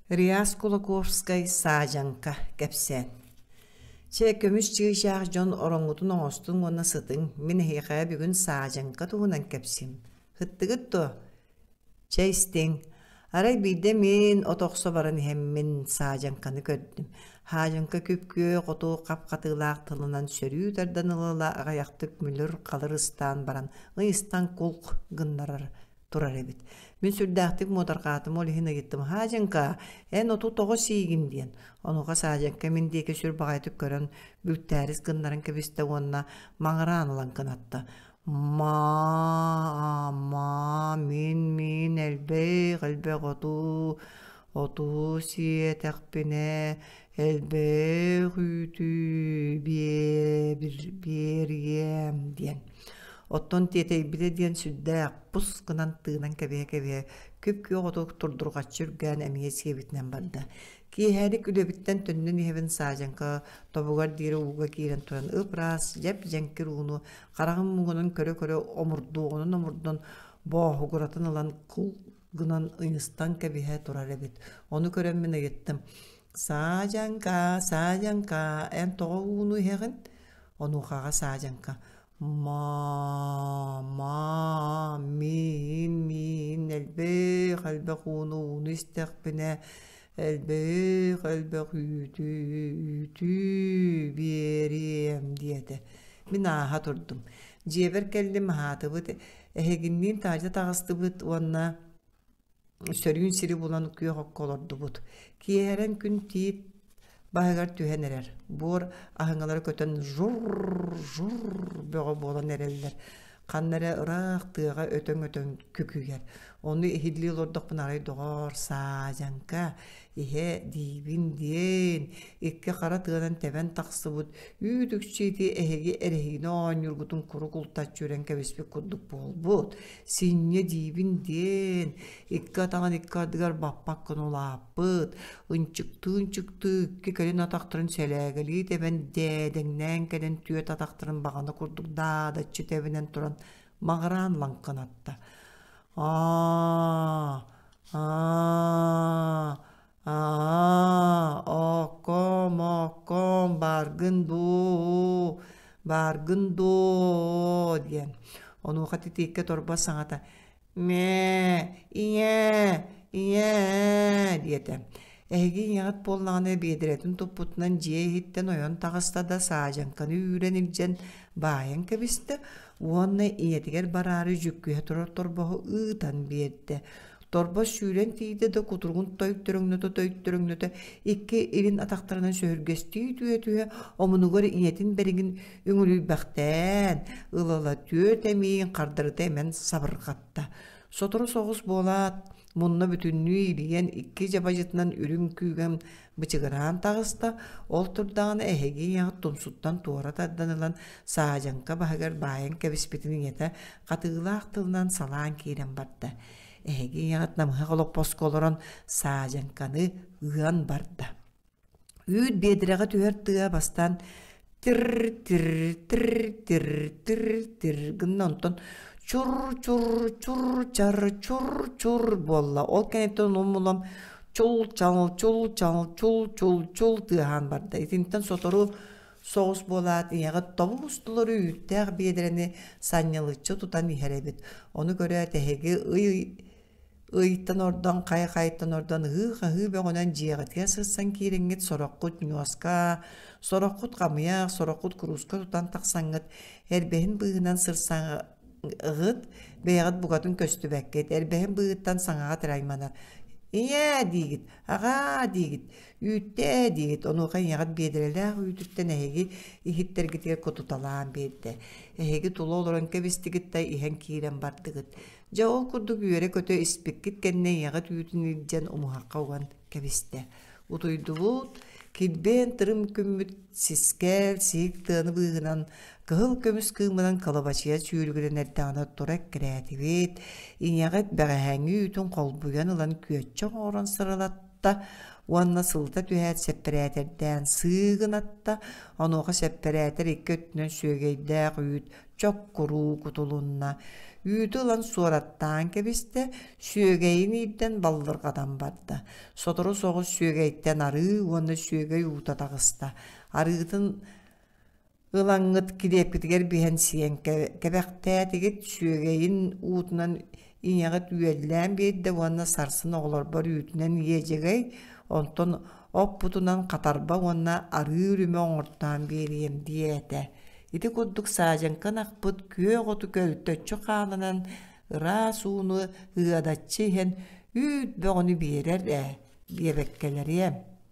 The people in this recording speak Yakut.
Реас Кулаковскай Саадьаҥка кэпсээн Чэ, көмүс чыычаах дьон ороҥҥутун оҥостуҥ уонна сытыҥ, мин эһиэхэ бүгүн саадьаҥка туһунан кэпсиим. Һыттыгыт дуо? Чэ, истиҥ. Арай биирдэ мин от охсо баран иһэммин саадьаҥканы көрдүм. Хаадьаҥка күп-күөх оту хап-хатыылаах тылынан сөрүү тардан ыла-ыла аҕыйахтык мүлүр-халыр ыстаан баран ыйыстан кулк гыннарар турар эбит. Мин сүрдээхтик муодарҕаатым, ол иһин ыйыттым: «Хаадьыҥка, эн оту тоҕо сиигин?» диэн. Онуоха Саадьыҥка мин диэки сүр баҕайытык көрөн, бүлтээрис гыннаран кэбистэ уонна маҥыраан ылан кынатта. «Маа, маа, мин-мин элбэх элбэх оту, оту сиэтэхпинэ, элбэх үүтү биэриэм» диэн. Оттон тиэтэйбитэ диэн сүрдээх пус гынан тыынан кэбиһэ-кэбиһэ күп-күөх оту турдурҕаччы үргээн эмиэ сиэбитинэн барда. Киэһэлик үлэбиттэн төннөн иһэбин Саадьаҥка тобугар диэри ууга киирэн туран ып-ыраас дьэп-дьэҥкир ууну хараҕым муҥунан көрө-көрө омурдуоҕунан омурдун бооһугуратан ылан кул гынан ыйыстан кэбиһэ турар эбит. Ону көрөн мин ыйыттым: «Саадьаҥка, Саадьаҥка, эн тоҕо ууну иһэҕин?» Онуохаҕа Саадьаҥка «Маама, миин, миин, элбэх элбэх ууну ууну истэхпинэ, элбэх элбэх үүтү үүтү биэриэм» диэтэ. Мин ааһа турдум. Дьиэбэр кэллим, аһаатыбыт, эһигинниин таһырдьа таҕыстыбыт уонна Сөрүүн сири булан күөх окко олордубут. Киэһэрэн күн тиит баһыгар түһэн эрэр. Буор аһыҥалара көтөн жур-жур бөҕө буолан эрэллэр. Ханна эрэ ыраах тыаҕа өтөҥ-өтөҥ күкүйэр. Ону иһиллии олордохпуна арай доҕоор, саадьаҥка, иһэ диибин диэн, икки хара тыанан тэбэн тахсыбыт үүт-үкчү ити эһиги эрэһиинэ оонньуургутун курук ултаччы үрэн кэбиспит курдук буолбут. Синньэ диибин диэн, икки атаҕын икки ардыгар баппаккын улааппыт, ынчыктыы-ынчыктыы икки кэлин атахтарын сэлээгэлии тэбэн дээдэҥнээн кэлэн түөрт атахтарын баҕана курдук даадаччы тэбинэн туран маҕыраан лаҥкынатта. Аа, аа, Аа, оокком, оокком, бааргын дуу, бааргын дуу диэн. Онуоха титииккэ торбос саҥата «Мээ, ийээ, ийээ» диэтэ. Эһиги ийэҕит буоллаҕына биэдэрэтин туппутунан дьиэ иһиттэн ойон таҕыста да саадьаҥканы үүрэн илдьэн баайан кэбистэ уонна ийэтигэр бараары дьүккүһэ турар торбоһу ыытан биэрдэ. Торбос сүүрэн тиийдэ да кутуругун тойтөрөҥнөтө-тойтөрөҥнөтө икки илин атахтарынан сөһүргэстии түһэ-түһэ омунугар ийэтин бэригин үҥүлүйбэхтээн ыла-ыла түөрт эмиийин хардарыта эмэн сабырҕатта. Сотору соҕус буолаат, мунна бүтүннүү илийэн икки дьабадьытынан үрүҥ күүгэн бычыгыраан таҕыста, ол турдаҕына эһиги ийэҕит тумсуттан туора тардан ылан саадьаҥка баһыгар баайан кэбиспитин ийэтэ хатыылаах тылынан салаан киирэн барда. Эһиги ийэҕит намыһах олоппоско олорон саадьаҥканы ыан барда. Үүт биэдрэҕэ түһэр тыа бастаан тир-тир-тир-тир-тир-тир гынна онтон чур-чур-чур-чар чур-чур буолла. Ол кэнниттэн улам чул-чал чул-чал чул-чул-чул тыаһаан барда. Итинтэн сотору соҕус буолаат ийэҕит тобус толору үүттээх биэдэрэни санньылыччы тутан иһэр эбит. Ону көрөөт эһиги ый ыйтан ордон хай-хайтан ордон ыһыы-хаһыы бөҕөнөн дьиэҕитигэр сырсан киириҥҥит сороххут ньуоска, сороххут хамыйах, сороххут курууска тутан тахсаҥҥыт эрбэһин быыһынан сырсаҥҥыт бэйэҕит букатын көстүбэккит эрбэһин быыһыттан саҥаҕыт эрэ айманар «Ийээ» диигит, «Аҕаа» диигит, «Үүттээ» диигит, онуоха ийэҕит биэдэрэлээх үүтүттэн эһиги иһиттэргитигэр кутуталаан биэрдэ. Эһиги тула олорон кэбистигит да иһэн киирэн бардыгыт. Дьэ ол курдук үөрэ-көтө испиккит кэннэ ийэҕит үүтүн илдьэн умуһахха уган кэбистэ. Утуйдубут, килбиэн тырым күммүт сискээл сиик тыаны быыһынан кыһыл көмүс кыымынан кылабачыйа сүүрүгүрэн эрдэҕинэ тура эккирээтибит. Ийэҕит бэҕэһээҥҥи үүтүн холбуйан ылан күөччэ оҥорон сырылатта уонна сылыта түһээт сэппэрээтэрдээн сыыгынатта. Онуоха сэппэрээтэр икки өттүнэн сүөгэйдээх үүт чоккуруу кутулунна. Үүтү ылан суораттаан кэбистэ, сүөгэйин иирдэн баллырҕатан барда. Сотору соҕус сүөгэйтэн арыы уонна сүөгэй уута таҕыста. Арыытын ылаҥҥыт килиэпкитигэр биһэн сиэн кэбэхтээтигит, сүөгэйин уутунан ийэҕит үөллээн биэрдэ уонна сарсын оҕолорбор үүтүнэн иэдьэгэй, онтон оппутунан хатарба уонна арыы үрүмэ оҥортоон биэриэм диэтэ. Ити курдук саадьаҥка ынахпыт күөх оту көлтөччү хааланан ыраас ууну ыадаччы иһэн үүт бөҕөнү биэрэр ээ диэбэккэлэриэм.